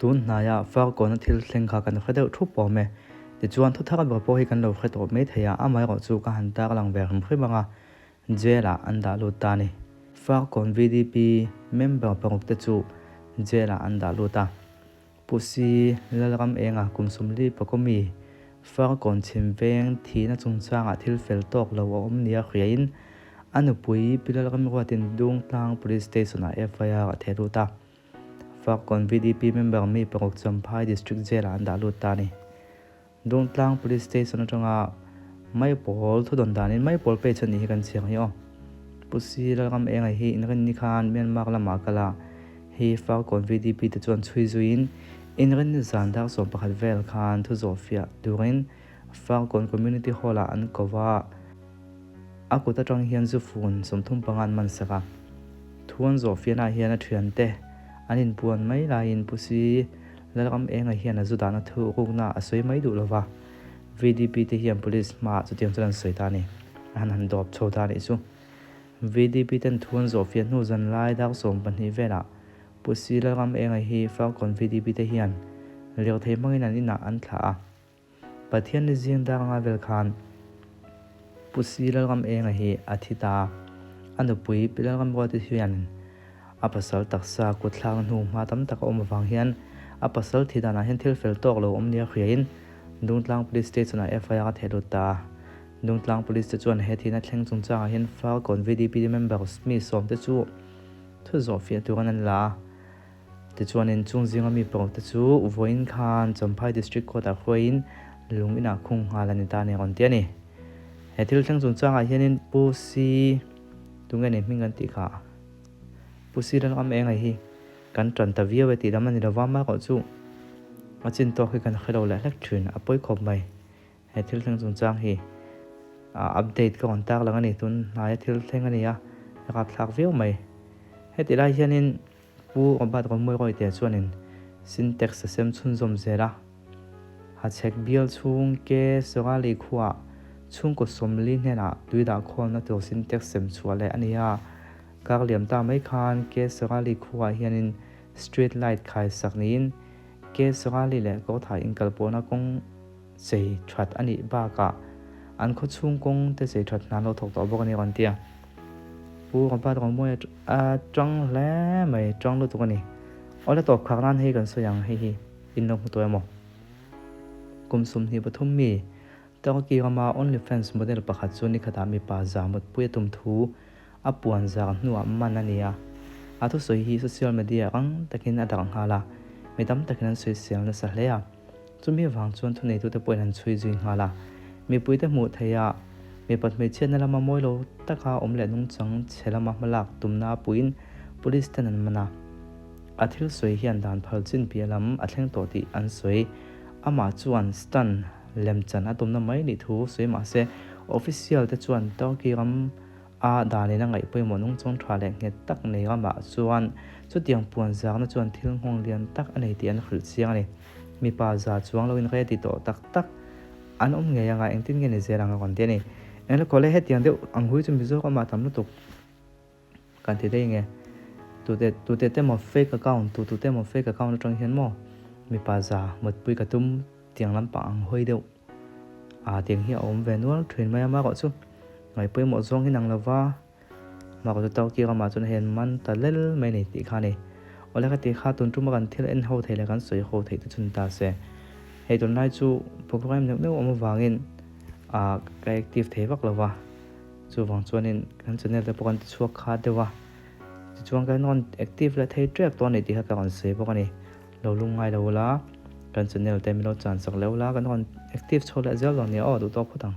Tun hnaia Farkawna thil thleng kha kan hre deuh thup awm e. Tichuan thuthar ber pawh hi kan lo hre tawh mai thei a, amaherawhchu ka han tarlang ve hrim hrim ang a, Jail-ah an dah lut ta a ni. Farkawn VDP member paruk te chu Jail-ah an dah lut a. Pu Si Lalram Enga kum 40 pakawmi Farkawn chhim veng thihna chungchangah thil fel tawk lo a awm nia hriain a nupui Pi Lalram Ruatin Dungtlang Police Station-ah FIR a theh lut a. Farkawn VDP member mi paruk Champhai District Jail-ah an dah lut ta a ni. Dungtlang Police Station atanga Maipawl thudawn danin Maipawl page a nih hi kan chhiar hi aw. Pu Si Lalram Enga hi inrinni khan Myanmar lamah kal a, hei Farkawn VDP te chuan chhui zuiin inrinni zan dar 11 vel khan thu zawh fiah turin Farkawn Community Hall-ah an ko va. A kut atang hian zu fun 35 an man sak a. Thu an zawh fiahnaah hian a thiante an inpuan mai laiin Pu Si Lalram Enga hian a zu dahna thu rukna a sawi mai duh lova, VDP te hian Police hmaah chutiang chuan an sawi ta a ni. A han han dawp chho ta a nih chu. VDP ten thu an zawh fiah hnu zan lai dar 12 velah Pu Si Lalram Enga hi Farkawn VDP te hian lirthei hmangin an inah an thlah a. Pathian ni zing dar anga vel khan Pu Si Lalram Enga hi a thi ta. A nupui Pi Lalram Ruati hianin a pasal taksa kut thlakna hnu hma tam tak a awm avang hian a pasal thi danah hian thil fel tawk lo awm nia hriain Dungtlang Police Station-ah FIR a theh lut ta a. Dungtlang Police te chuan he thihna thleng chungchangah hian Farkawn VDP members mi sawm te chu thu zawh fiah turin an la a. Tichuanin chung zinga mi pawh te chu vawiin khan Champhai District Court-ah hruaiin lung inah khung nghal a ni ta a ni rawn ti a ni. He thil thleng chungchangah hianin Pu Si tunge nei hming kan tih kha Pu Si Lalram Engai hi kan tan ta viau e tih lam a ni lova, amaherawh chu a chin tawk hi kan hre lo leh hlek thin, a pawi khawp mai. He thil thleng chungchang hi update ka rawn tak lang a ni, tun hnaia thil thleng a ni a, a rapthlak viau mai. Heti lai hianin Pu Robert Romuiroite chuanin Sintex a sem chhunzawm zel a, Hachhek bial chhung ke Sorali khuaah chhungkaw 40 hnenah tui dah khawlna tur Sintex sem chhuah leh a ni a. Kar liam ta mai khan ke Sorali khuaah hianin street light khai sak niin ke Sorali leh Kawrthah inkalpawhna kawng chei that a nih bakah an khaw chhung kawng te chei that hna an lo thawk tawh bawk a ni rawn ti a. Pu Robert Romuia a tang hle mai, tang lutuk a ni. Awle tawp khak nan hei kan sawi ang, hei hi in lo hmu tawh emaw? Kum 23 mi Turkey rama OnlyFans model pakhat chu nikhatah mipa za mutpui a tum thu a puan zar hnuah man a ni a. A thusawi hi social media rang takin a darh nghal a, mi tam takin an sawisel nasa hle a. Chumi avang chuan thuneitute pawhin an chhui zui nghal a, mipuite hmuh theiha mipat hmeichhiatna lama mawi lo taka awm leh nungchang chhe lama hmalak tumna a puiin Police ten an man a. A thil sawi hian dan phal chin piah lam a thleng tawh tih an sawi. Amah chuan stunt lemchan a tumna mai nih thu sawi mah se, official te chuan Turkey ram A danin a ngaih pawimawh nungchawng tha leh nghet tak nei ramah chuan chutiang puan zarna chuan thil nghawng lian tak a nei tih an hrilh chiang a ni. Mipa za chuang loin ready tawh tak tak an awm ngei anga engtin nge ni zel ang a rawn ti a ni. Engla khawle hetiang deuh ang hui chu Mizo ramah tam lutuk kan ti daih nge. Tute tute te maw fake account tu tute maw fake account atang hian maw mipa za mutpui ka tum tiang lampang ang hawi deuh. Aa tiang hi a awm ve nual thin mai a marawh chu ngaih pawimawh zawng hi nang lova marawh chu Turkey ramah chuan hei an man ta lel mai a ni tih kha a ni. Awle ka tih kha tun tuma kan thil en ho theih leh kan sawi ho theih te chun ta se hei tunlai chu program neuh neuh awm avangin aa ka active thei vak lova chuvang chuanin kan channel te pawh kan ti chhuak kha deuh a tichuan kan rawn active leh thei tep tawh a ni tih kha ka rawn sawi bawk a ni. Lo lungngai lo ula, kan channel te min lo chan sak leh ula, kan rawn active chho leh zel dawn nia aw, duh tawk phawt ang.